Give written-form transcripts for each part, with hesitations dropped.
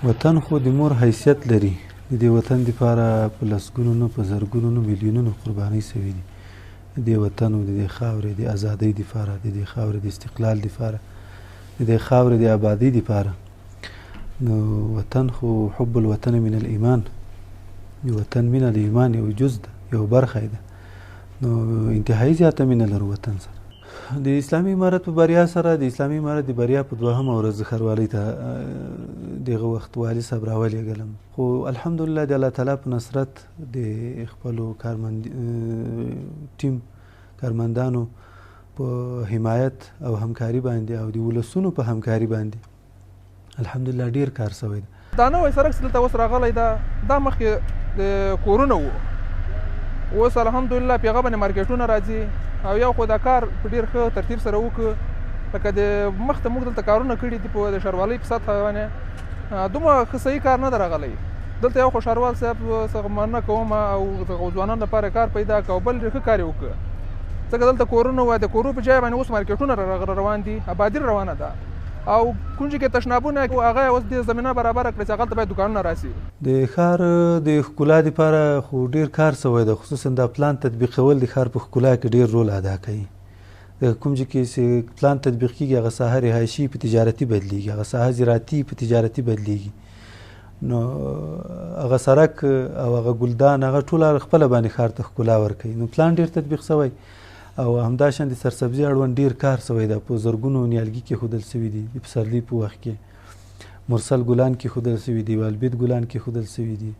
وطن خو د مور حیثیت لري. د دې وطن دپاره په لسګونو نه، په زرګونو نه، میلیونونو قربانۍ سوي دي. د دې وطن او د دې خاورې د ازادۍ دپاره، د دې خاورې د استقلال دپاره، د دې خاورې د آبادۍ دپاره. نو وطن خو حب الوطن من الایمان، د وطن مینه د ایمان یو جز ده، یو برخه ده. نو انتهایی زیاته مینه لرو وطن سره. د اسلامي امارت په بریا سره، د اسلامي امارت د بریا په دوهمه ورځ ښاروالۍ ته دغه وخت والي صاحب راولېږلم. خو الحمدلله د الله تعالی په نصرت د خپلو کارمند ټیم کارمندانو په حمایت او همکاري باندې او د ولسونو په همکاري باندې الحمدلله ډیر کار سوی دی. دا نوی سړک چې دلته اوس راغلی ده، دا مخکې د کورونه وو، اوس الحمدلله په هغه باندې مارکیټونه راځي. او یو خو دا کار په ډېر ښه ترتیب سره وکړو، لکه د مخته موږ دلته کارونه کړي دي په د ښاروالۍ په سطحه باندې دومره ښه صحیح کار نه دی راغلی. دلته یو خو ښاروال صاحب څخه مننه کوم او دغه ځوانانو لپاره کار پیدا کړ، او بل ډېر ښه کار یې وکړ، ځکه دلته کورونه وه، د کورو په ځای باندې اوس مارکیټونه روان دي، ابادي روانه ده، او کونجې کې تشنابونه هغه اوس دې زمینه برابره کړه چې هغلته باید دوکانونه راسي. د ښار د ښکلا دپاره خو ډېر کار سوی دی، خصوصا دا پلان تطبیقول د ښار په ښکلا کې ډېر رول ادا کوي. د کوم ځای کې چې پلان تطبیق کېږي هغه ساحه رهایشي په تجارتي بدلیږي، هغه ساحه زراعتي په تجارتي بدلیږي. نو هغه سړک او هغه ګلدان هغه ټوله خپله باندې ښار ته ښکلا ورکوي. نو پلان ډېر تطبیق سوی او همداشان د سرسبزي اړوند ډېر کار سوی دی. په زرګونو نیالګي کېښودل سوي دي، د پسرلي په وخت کې مرسل ګلان کېښودل سوي دي، والبید ګلان کېښودل سوي دي،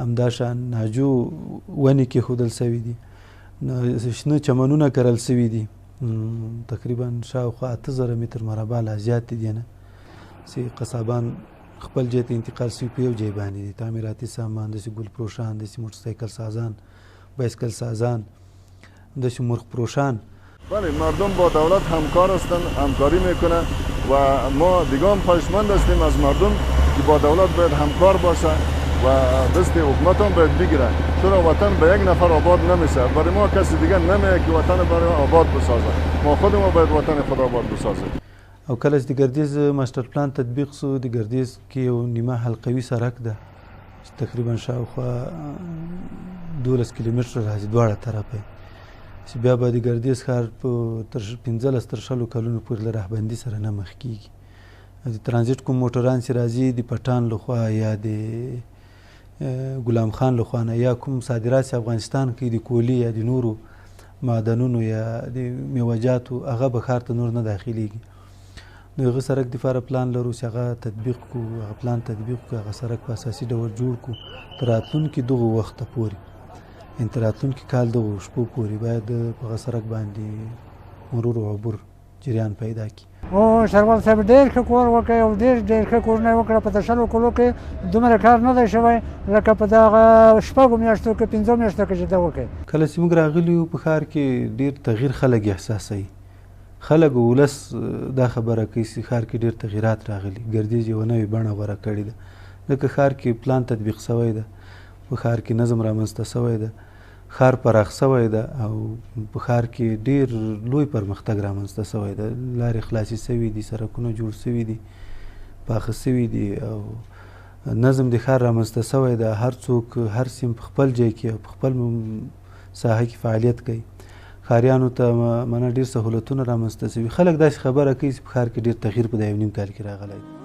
همداشان ناجو ونې کېښودل سوي دي، شنه چمنونه کرل سوي دي. تقریبا شاوخوا 8000 متر مربع لا زیات دي نه چې قصابان خپل ځای ته انتقال سوي په یو ځای باندې دي. تعمیراتي سامان، داسې ګل فروشان، داسې موټرسایکل سازان، بایسکل سازان، داسې مرغ فروشان. بله، مردم با دولت همکار هستند، همکاری میکنه و ما دیگه هم خواهشمند هستیم از مردم که با دولت باید همکار باشه و دست حکومت هم باید بگیره، چرا وطن به یک نفر آباد نمیشه. برای ما کسی دیگه نمیه که وطن برای آباد بسازه، ما خود ما باید وطن خود آباد بسازیم. او کله چې د ګردیز ماستر پلان تطبیق سو، د ګردیز کې یو نیمه حلقوي سړک ده چې تقریبا شاوخوا 12 کیلومتره راځي دواړه طرفه، چې بیا به د ګردیز ښار په تر 15 تر 20 کلونو پورې له راهبندي سره نه مخ کېږي. د ترانزیټ کوم موټران چې راځي د پټان لخوا یا د ګلام خان لخوا نه، یا کوم صادرات چې افغانستان کې د کولي یا د نورو معدنونو یا د میوهجاتو، هغه به ښار ته نور نه داخلېږي. نو هغه سړک دپاره پلان لرو چې هغه تطبیق کړو، هغه پلان تطبیق کړو، هغه سړک په اساسي ډول جوړ کړو تر راتلونکي دغو وخته پورې، ان تر راتلونکي کال دغو شپو پورې باید په هغه سړک باندې مرور او عبور جریان پیدا کړي. او ښاروال صاحب ډېر ښه کور وکړ او ډېر ډېر ښه کورونه یې وکړه. په 20 کلو کې دومره کار نه دی شوی لکه په دغه 6 میاشتو کې، 5 میاشتو کې چې ده وکړ. کله چې موږ راغلي یو په ښار کې ډېر تغییر خلک احساسوي. خلک ولس دا خبره کوي چې ښار کې ډېر تغییرات راغلي، ګردیز یوه نوې بڼه غوره کړې ده، ځکه ښار کې پلان تطبیق شوی ده، په ښار کې نظم رامنځته شوی ده، ښار پراخ شوی ده او په ښار کې ډېر لوی پرمختګ رامنځته شوی ده. لارې خلاصې شوې دي، سړکونه جوړ شوي دي، پاخه شوي دي او نظم د ښار رامنځته شوی ده. هر څوک هر سیم په خپل ځای کې او په خپل ساحه کې فعالیت کوي. ښاریانو ته منه ډېر سهولتونه رامنځته شوي. خلک داسې خبره کوي چې په ښار کې ډېر تغییر په دا 1.5 کال کې راغلی دی.